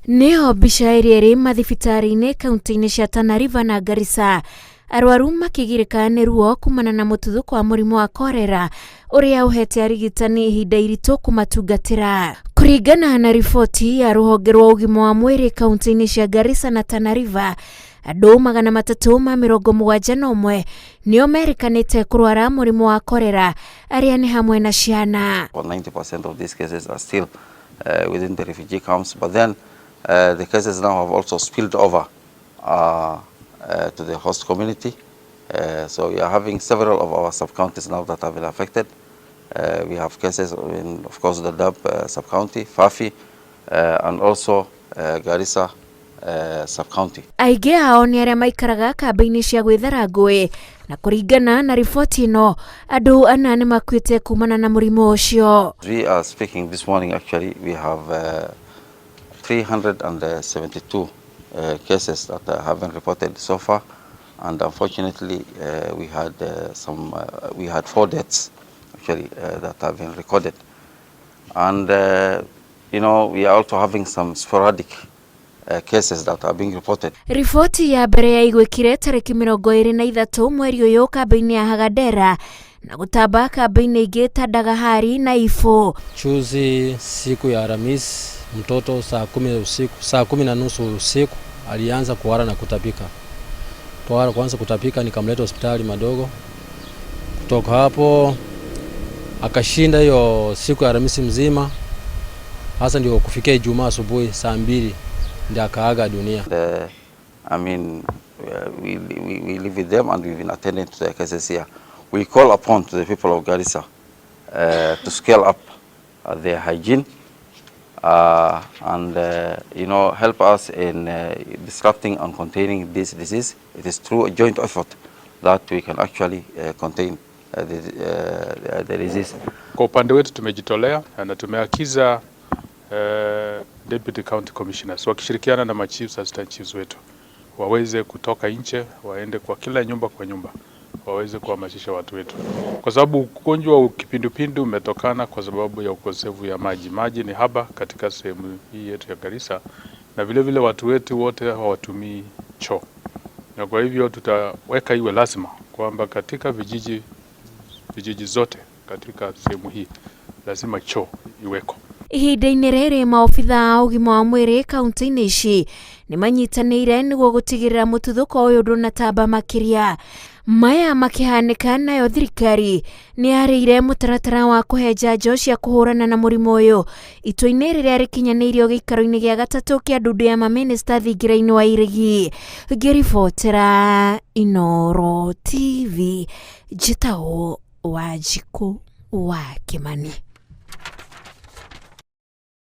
Nĩyo mbica ĩrĩa ĩrĩ mathibitarĩ-inĩ kaunti-inĩ cia Tana River na Garissa. Arwaru makĩgirĩka nĩ ruo kumana na mũtuthũko wa mũrimũ wa korera ũrĩa ũhete arigitani ihinda iritũ kũmatungatĩra. Kũringana na riboti ya rũhonge rwa ũgima wa mwĩrĩ kaunti-inĩ cia Garissa na Tana River, andũ 371 nĩo merĩkanĩte kũrwara mũrimũ wa korera, arĩa nĩ hamwe na ciana. 90% of these cases are still within the refugee camps, but then the cases now have also spilled over to the host community. So we are having several of our sub-counties now that have been affected. We have cases in, of course, the Dadaab sub-county, Fafi, and also Garissa sub-county. Aingĩ ao nĩ arĩa maikaraga kambĩ-inĩ cia gwĩthara ngũĩ, na kũringana na riboti ĩno, andũ 4 nĩ makuĩte kumana na mũrimũ ũcio. We are speaking this morning, actually, we have 372 cases that have been reported so far, and unfortunately we had 4 deaths actually that have been recorded. And we are also having some sporadic cases that are being reported. Riboti ya mbere yaiguĩkire tarĩki 23 mweri ũyũ kambĩ-inĩ ya Hagadera na gũtamba kambĩ-inĩ ingĩ ta Dagahari na Ifo. Juzi siku ya Alhamisi, mtoto saa 10 usiku, saa 10:30 usiku alianza kuhara na kutapika. Kuhara kwanza kutapika, nikamleta hospitali madogo. Kutoka hapo akashinda hiyo siku ya Alhamisi mzima, hasa ndio kufikia Ijumaa asubuhi saa 2 ndio akaaga dunia. I mean, we live with them and we've been attending to their cases here. We call upon to the people of Garissa to scale up their hygiene and help us in disrupting and containing this disease. It is through a joint effort that we can actually contain the disease. Kwa upande wetu tumejitolea na tumeagiza Deputy County Commissioners wakishirikiana na machiefs, assistant chiefs wetu waweze kutoka nje, waende kwa kila nyumba kwa nyumba, waweze kuhamasisha watu wetu, kwa sababu ugonjwa wa kipindupindu umetokana kwa sababu ya ukosefu ya maji. Maji ni haba katika sehemu hii yetu ya Garissa, na vile vile watu wetu wote hawatumii choo, na kwa hivyo tutaweka iwe lazima kwamba katika vijiji zote katika sehemu hii lazima choo iweko. Ihinda-inĩ rĩrĩ, maobitha a ũgima wa mwĩrĩ kaunti-inĩ ici nĩ manyitanĩire nĩguo gũtigĩrĩra mũtuthũko ũyũ ndũnatamba makĩria. Maya makĩhanĩka, nayo thirikari nĩ yarĩire mũtaratara wa kũhe njanjo cia kũhũrana na mũrimũ ũyũ itua-inĩ rĩrĩa rĩkinyanĩirio gĩikaro-inĩ gĩa gatatũ kĩa ndundu ya mamĩnĩsta thingira-inĩ wa Iregi. Ngĩribotera Inooro TV, njĩtagwo Wanjikũ wa Kĩmani.